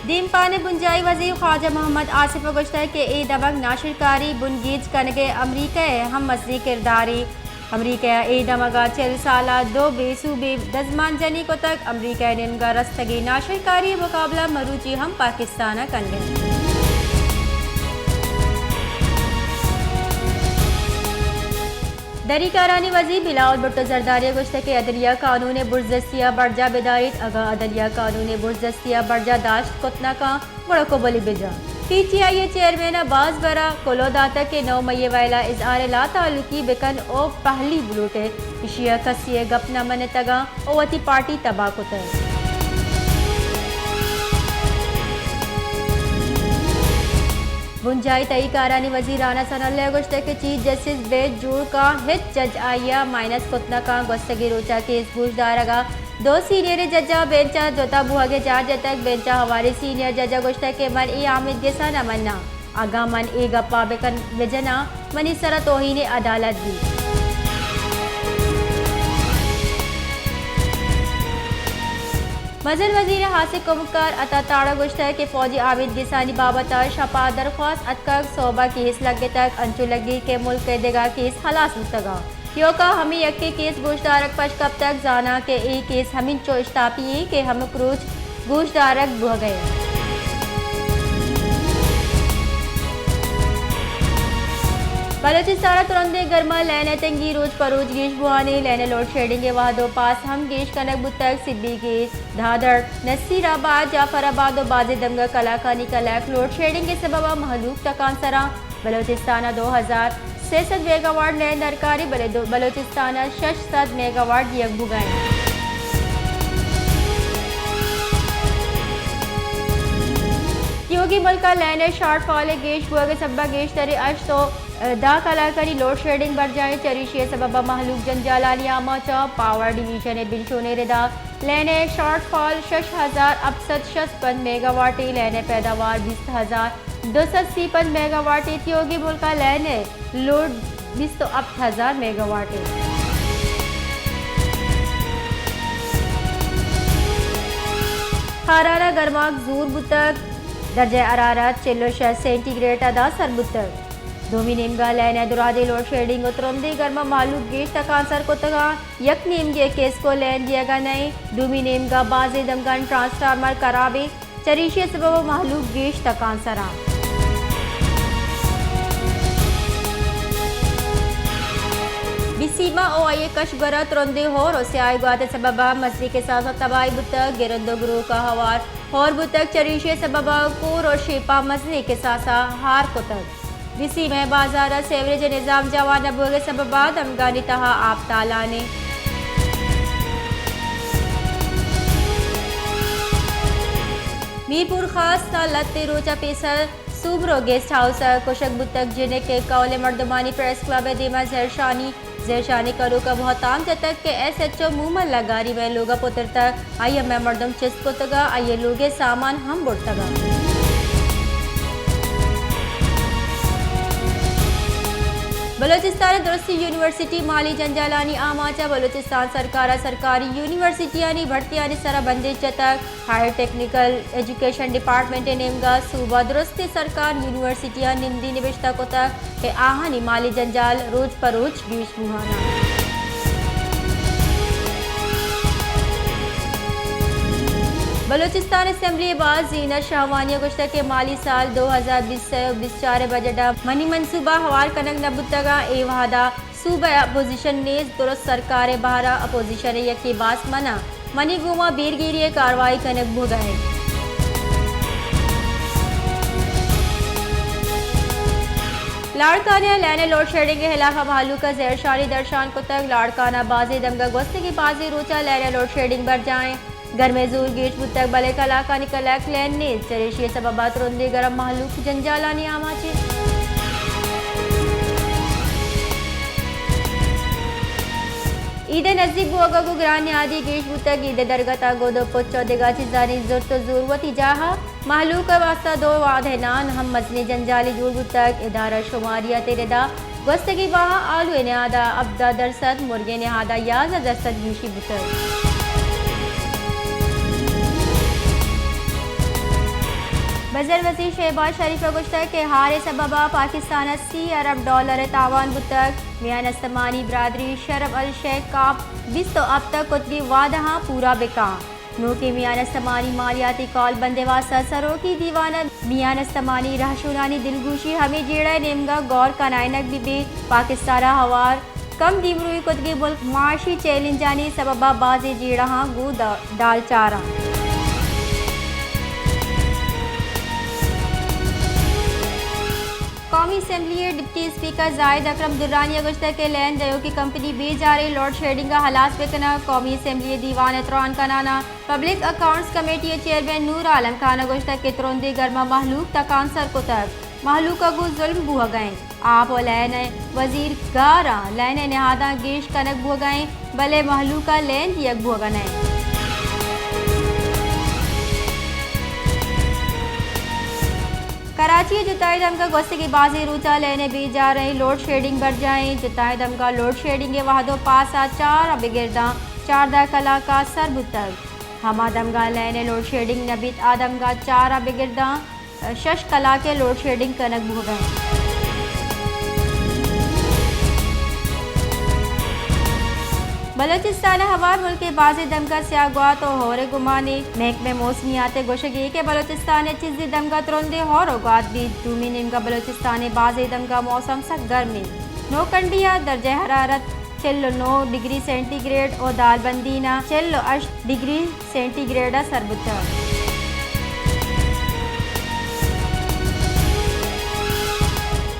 دیمپان ءِ بنجاھی وزیر خواجہ محمد آصف ءَ گوشتگ کہ اے دمگ ناشرکاری بنگیج کنگ ءَ امریکہ ءِ ھم مزنیں کردارے۔ امریکہ ءَ اے دمگ ءَ چل سال ءَ دو بے سوبیں دزمانجنی کتگ۔ امریکہ ءِ نیمگ ءَ رستگیں ناشرکاری ءِ مقابلہ مروچی ھم پاکستان ءَ کنگ ءَ اِنت۔ دری کارانی وزیر بلاول بھٹو زرداری ءَ گوشتگ کہ عدلیہ قانون ءِ برزستی ءَ برجاہ بداریت، اگاں عدلیہ قانون ءِ برزستی ءَ برجاہ داشت کت نہ کنت، گڑا قبولی بجن۔ پی ٹی آئی ءِ چیئرمین ءَ باز برا کلوہ داتگ کہ نو مئی ءِ ویلا اظہار لاتعلقی بکن ءُ پہلی بلوٹ ءَ ایشی ءَ کسی ءِ گپ نہ منتگ اَنت ءُ وتی پارٹی تباہ کتگ۔ بنجاھی تہی کارانی وزیر رانا ثناء اللہ ءَ گوشتگ کہ چیف جسٹس بینچ جوڑ کنت، ھچ جج آئی ءَ مائنس کت نہ کنت۔ گوستگیں روچ ءَ کیس گوش دارگ ءَ دو سینئریں جج ءَ بینچ ءَ جتا بوھگ ءِ جار جتگ۔ بینچ ءَ ھواریں سینئر جج ءَ گوشتگ کہ من اے آمیدگس ءَ نہ مناں۔ اگاں من اے گپ ءَ بکن، بجناں، منی سر ءَ توھین عدالت بیت۔ مزن وزیر ءِ ھاسیں کمکار عطا تاڑ ءَ گوشتگ کہ فوجی آمیدگسانی بابت ءَ شپ ءَ درخواست اتکگ، سہب ءَ کیس لگتگ، انچو لگیت کہ ملک ءِ دگہ کیس ھلاس بوتگ اَنت۔ ایوک ءَ ھمے یکیں کیس گوشدارگ پش کپتگ، زاناں کہ اے کیس ھمینچو اشتاپی اِنت کہ ھمک روچ گوشدارگ بوھگ ءَ اِنت۔ بلوچستان ءَ ترندیں گرما، لین ءِ تنگی روچ پہ روچ گیش بوان اِنت۔ لین ءِ لوڈ شیڈنگ ءِ وھد ءُ پاس ھم گیش کنگ بوتگ۔ سبیکیں دھادڑ، نصیر آباد، جعفر آباد ءُ بازیں دمگ ءَ کلاکانی کلاک لوڈ شیڈنگ ءِ سبب ءَ مھلوک تکانسر اَنت۔ بلوچستان ءَ دو ھزار سئے سد میگاواٹ لین درکار اِنت، بلے دو-، بلوچستان ءَ شش سد میگاواٹ دیگ بوگ ءَ اِنت۔ تیوگیں ملک ءَ لین ءِ شارٹ فال ءِ گیش بوگ ءِ سبب ءَ گیشتریں ھشت ءُ دہ کلاکانی لوڈ شیڈنگ برجاہ اِنت، چریشی ءِ سبب ءَ مھلوک جنجالانی آماچ اَنت۔ پاور ڈویژن ءِ بنشونیں ردا لین ءِ شارٹ فال شش ھزار ھپت سد شست پنچ میگاواٹ اِنت، لین ءِ پیداوار بیست ھزار دو سد سی پنچ میگاواٹ اِنت۔ تیوگیں ملک ءَ لین ءِ لوڈ بیست ءُ ھپت ھزار میگاواٹ اِنت۔ ھاران ءَ گرماگ زور بوتگ، درجہ حرارت چل ءُ شش سینٹی گریڈ ءَ داں سر بوتگ۔ دومی نیمگ ءَ لین ءِ دراجیں لوڈ شیڈنگ ءُ ترندیں گرما مھلوک گیش تکانسر کتگ اَنت۔ یک نیمگے کیسکو لین دیگ ءَ نہ اِنت، دومی نیمگ ءَ بازیں دمگانی ٹرانسفارمر کراب اِنت، چریشی ءِ سبب ءَ مھلوک گیش تکانسر اَنت۔ بسیما ءُ آئی ءِ کش گور ءَ ترندیں ھور ءُ سیاھیں گوات ءِ سبب ءَ مزنیں کساس ءَ تباھی بوتگ، گرند ءُ گروک ءَ ھوار ھور بوتگ، چریشی ءِ سبب ءَ کور ءُ شیپ ءَ مزنیں کساس ءَ ھار کتگ۔ بسیم ءِ بازار ءَ سیوریج ءِ نظام جوان نہ بوگ ءِ سبب ءَ دمگانی تہ ءَ آپ تالان اِنت۔ میرپور خاص ءَ لھتے روچ ءَ پیسر سوبرو گیسٹ ھاؤس ءَ کشگ بوتگ، جنک ءِ کھول ءَ مردمانی پریس کلب ءِ دیم ءَ زھرشانی زھرشانی کنوک ءَ بھتام جتگ کہ ایس ایچ او مومل لگاری مئے لوگ ءَ پترتگ، آئی ءَ مئے مردم چست کتگ ءُ آئی ءِ لوگ ءِ سامان ھم برتگ۔ بلوچستان ءِ درستی یونیورسٹی مالی جنجالانی آماچ ءَ، بلوچستان سرکار ءَ سرکاری یونیورسٹیانی بھرتیانی سر ءَ بندیش جتگ۔ ھائیر ٹیکنیکل ایجوکیشن ڈیپارٹمنٹ ءِ نیمگ ءَ صوبہ درستیں سرکار یونیورسٹیاں نندی نبشتہ کتگ کہ آھانی مالی جنجال روچ پہ روچ گیش بوھان اَنت۔ بلوچستان اسمبلی ءِ بہر زینت شاہوانی ءَ گوشتگ کہ مالی سال دو ہزار بیست سئے ءُ بیست چار ءِ بجٹ ءَ منی منصوبہ ہوار کنگ نہ بوتگ اَنت، اے وھد ءَ صوبہ ءَ اپوزیشن نیست، درست سرکار ءِ بہر ءَ اپوزیشن ءِ یکے باسک من آں، منی گوما بیرگیری ءِ کاروائی کنگ بوگ ءَ اِنت۔ لاڑکانہ ءَ لین ءِ لوڈ شیڈنگ ءِ ہلاپ ءَ مہلوک ءَ زہرشانی درشان کتگ۔ لاڑکانہ ءَ بازیں دمگ ءَ گوستگیں بازیں روچ ءَ لین ءِ لوڈ شیڈنگ برجاہ اِنت۔ گرمیں زور گیش بوتگ، بلے کلاکانی کلاک لین نیست، چریشی ءِ سبب ءَ ترندیں گرم مہلوک جنجالانی آماچ اِنت۔ عید ءِ نزیک بوگ ءَ گوں گران نیادی گیش بوتگ، عید ءِ درگت ءَ گد ءُ پچ ءُ دگہ چیزانی زرت ءُ زور وتی جاہ ءَ۔ مہلوک ءِ واستہ دو وعدہ نان ہم مزنیں جنجالے جوڑ بوتگ۔ ادارہ شماریات ءِ ردا گوستگیں ماہ ءَ آلو ءِ نہاد ءَ ہبدہ درسد، مرگ ءِ نہاد ءَ یازدہ درسد گیشی بوتگ۔ مزن وزیر شہباز شریف ءَ گوشتگ کہ ہار ءِ سبب ءَ پاکستان ءَ سی ارب ڈالر ءِ تاوان بوتگ۔ میان استمانی برادری شرم الشیخ کاپ بیست ءُ ہپت ءَ کتگیں وعدہاں پورا بکاں۔ نوکیں میان استمانی مالیاتی کال بندے واستہ سروکی دیوان ءَ میان استمانی رہشونانی دلگوشی ہمے جیڑہ ءِ نیمگ ءَ گور کنائینگ بہ بیت۔ پاکستان ءَ ہوار کم دیمروئی کتگیں ملک معاشی چیلنجانی سبب ءَ بازیں جیڑہاں گوں دا-، ڈال چاراں۔ قومی اسمبلی ءِ ڈپٹی اسپیکر زاہد اکرم درانی ءَ گوشتگ کہ لین دیوکی کمپنی بے جاریں لوڈ شیڈنگ ءَ ہلاس بہ کناں۔ قومی اسمبلی ءِ دیوان ءِ تران کنان ءَ پبلک اکاؤنٹس کمیٹی ءِ چیئرمین نور عالم خان ءَ گوشتگ کہ ترندیں گرما مہلوک تکانسر کتگ، مہلوک ءَ گوں ظلم بوہگ ءَ انت۔ آپ ءُ لین ءِ وزیر گار آں، لین ءِ نہاداں گیش کنگ بوہگ ءَ انت، بلے مہلوک ءَ لین دیگ بوہگ ءَ نہ انت۔ کراچی ءِ جتائیں دمگ ءَ گوستگیں بازیں روچ ءَ لین ءِ بے جاریں لوڈ شیڈنگ برجاہ انت۔ جتائیں دمگ ءَ لوڈ شیڈنگ ءِ وہد ءُ پاس ءَ چار ءَ بگر داں چاردہ کلاک ءَ سر بوتگ۔ ہما دمگ ءَ لین ءِ لوڈ شیڈنگ نہ بیت، آ دمگ ءَ چار ءَ بگر داں شش کلاک ءِ لوڈ شیڈنگ کنگ بوگ ءَ انت۔ بلوچستان ءَ ہوار ملک ءِ بازیں دمگ ءَ سیاہ گوات ءُ ہور ءِ گمان انت۔ محکمہ موسمیات ءِ گوشگ انت کہ بلوچستان ءِ چیزی دمگ ءَ ترندیں ہور ءُ گوات بیت۔ دومی نیمگ ءَ بلوچستان ءِ بازیں دمگ ءَ موسم سک گرم انت۔ نوکنڈی ءَ درجہ حرارت چل ءُ نو ڈگری سینٹی گریڈ ءُ دالبندین ءَ چل ءُ ہشت ڈگری سینٹی گریڈ ءَ سر بوتگ۔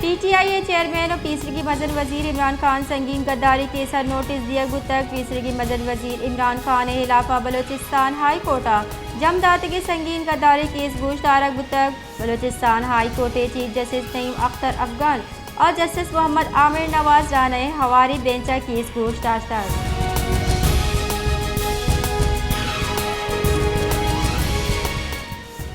پی ٹی آئی ءِ چیئرمین ءُ پیسریگیں مزن وزیر عمران خان سنگین گداری کیس ءَ نوٹس دیگ بوتگ۔ پیسریگیں مزن وزیر عمران خان ءِ ہلاپ ءَ بلوچستان ہائی کورٹ ءَ جم داتگیں سنگین گداری کیس گوش دارگ بوتگ۔ بلوچستان ہائی کورٹ ءِ چیف جسٹس نعیم اختر افغان ءُ جسٹس محمد عامر نواز رانا ءِ ہواریں بینچ ءَ کیس گوش داشتگ۔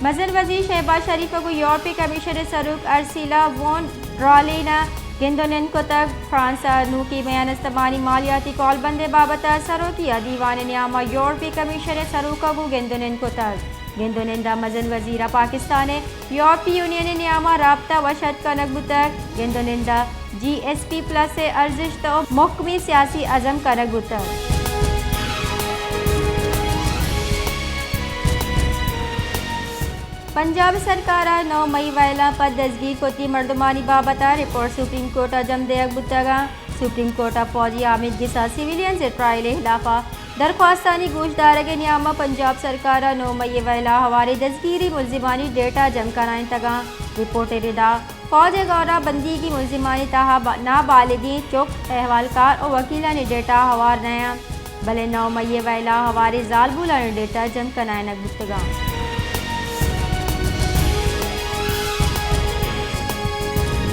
مزن وزیر شہباز شریف ءَ گوں یورپی کمیشن ءِ سروک ارسیلا وون ڈرالین ءَ گند ءُ نند کتگ۔ فرانس ءَ نوکیں میان استمانی مالیاتی کولبند ءِ بابت ءَ سروکی ءِ دیوان ءِ نیام ءَ یورپی کمیشن ءِ سروک ءَ گوں گند ءُ نند کتگ۔ گند ءُ نند ءَ مزن وزیر ءَ پاکستان ءِ یورپی یونین ءِ نیام ءَ رابطہ وش اتک کنگ بوتگ۔ گند ءُ نند ءَ جی ایس پی پلس ءِ ارزشت ءُ مھکمیں سیاسی عزم کنگ بوتگ۔ پنجاب سرکار ءَ نو مئی وئیلاں پد دزگیر کتگیں مردمانی بابت ءَ رپورٹ سپریم کورٹ ءَ جم دیگ بوتگ۔ سپریم کورٹ ءَ فوجی آمیدگس ءَ سویلینز ءِ ٹرائل ءِ ہلاپ ءَ درخواستانی گوشدارگ ءِ نیام ءَ پنجاب سرکار ءَ نو مئی ءِ وئیل ءَ ہواریں دزگیری ملزمانی ڈیٹا جم کنائینتگ اَنت۔ رپورٹ ءِ ردا فوج ءِ گور ءَ بندیگیں ملزمانی تہا با-، نابالغیں چک، احوالکار ءُ وکیلانی ڈیٹا ہوار نہ اَنت، بلے نو مئی ءِ وئیل ءَ ہواریں زالبولانی ڈیٹا جم کنائینگ بوتگ اَنت۔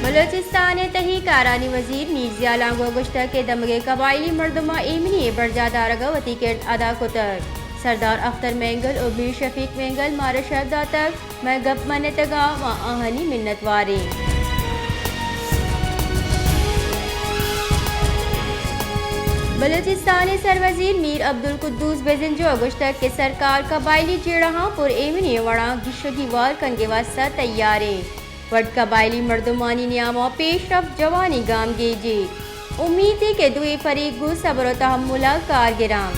بلوچستان ءِ تہی کارانی وزیر میر ضیاء لانگو ءَ گوشتگ کہ دمگ ءِ قبائلی مردماں ایمنی ءِ برجاہ دارگ ءَ وتی کرد ادا کتگ۔ سردار اختر مینگل ءُ میر شفیق مینگل مارا شر داتگ، مئے گپ منتگ ءَ ما آہانی منت وار ایں۔ بلوچستان ءِ سروزیر میر عبدالقدوس بزنجو ءَ گوشتگ کہ سرکار قبائلی جیڑہاں پر ایمنی ءِ وڑاں گیشگی وار کنگ ءِ واستہ تیار اِنت۔ وت قبائلی مردمانی نیام ءَ پیشرفت جوانیں گامگیجے۔ امیتے کہ دوئیں فریق گوں صبر ءُ تحمل ءَ کار گراں۔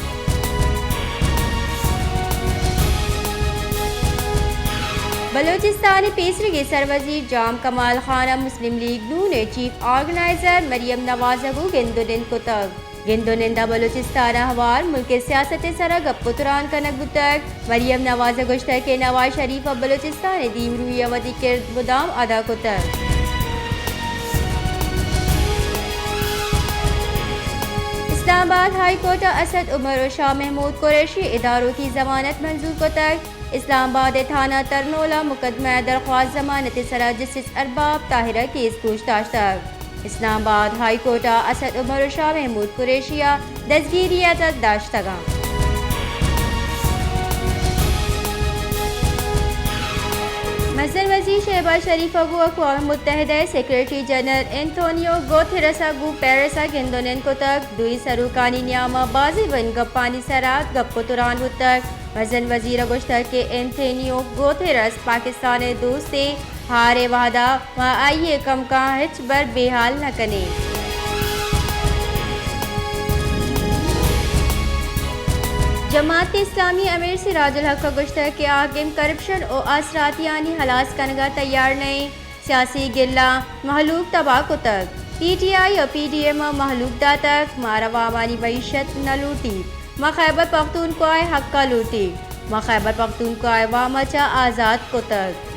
بلوچستان ءِ پیسریگیں سروزیر جام کمال خان ءَ مسلم لیگ نون ءِ چیف آرگنائزر مریم نواز ءَ گوں گند ءُ نند کتگ۔ گند ءُ نند ءَ بلوچستان ءَ ہوار ملک ءِ سیاست ءِ سرا گپ ءُ تران کنگ بوتگ۔ مریم نواز ءَ گوشتگ کہ نواز شریف ءَ بلوچستان ءِ دیمروئی ءَ وتی کرد مدام ادا کتگ۔ اسلام آباد ہائی کورٹ ءَ اسد عمر ءُ شاہ محمود قریشی ءِ ادارکی ضمانت منظور کتگ۔ اسلام آباد ءِ تھانہ ترنول ءَ مقدمہ ءِ درخواست ضمانت ءِ سرا جسٹس ارباب طاہر ءَ کیس گوش داشتگ۔ اسلام آباد ہائی کورٹ ءَ اسد عمر ءُ شاہ محمود قریشی ءَ دزگیری ءِ تہا داشتگ اَنت۔ مزن وزیر شہباز شریف ءَ گوں اقوام متحدہ ءِ سیکرٹری جنرل انتونیو گوتھیرس ءَ گوں پیرس ءَ گند ءُ نند کتگ۔ دوئیں سروکانی نیام ءَ بازیں بن گپانی سرا گپ ءُ تران بوتگ۔ مزن وزیر ء گوشتگ کہ اینتھونیو گوتھیرس پاکستان ء دوستے، ہارے وہدا ما آئی ء کمکاں ہچبر بے حال نہ کنیں۔ جماعت اسلامی امیر سراج الحق ء گوشتگ کہ حاکم کرپشن و آسراتیانی ہلاس کنگ ء تیار نہ ایں۔ سیاسی گلاں مہلوک تباہ کتگ۔ پی ٹی آئی و پی ڈی ایم ء مہلوک داتگ، مارا وامانی معیشت نہ لوٹیت۔ ما خیبر پختونخوا ء حق ء لوٹیں۔ ما خیبر پختونخوا ء وام ء چہ آزات کتگ۔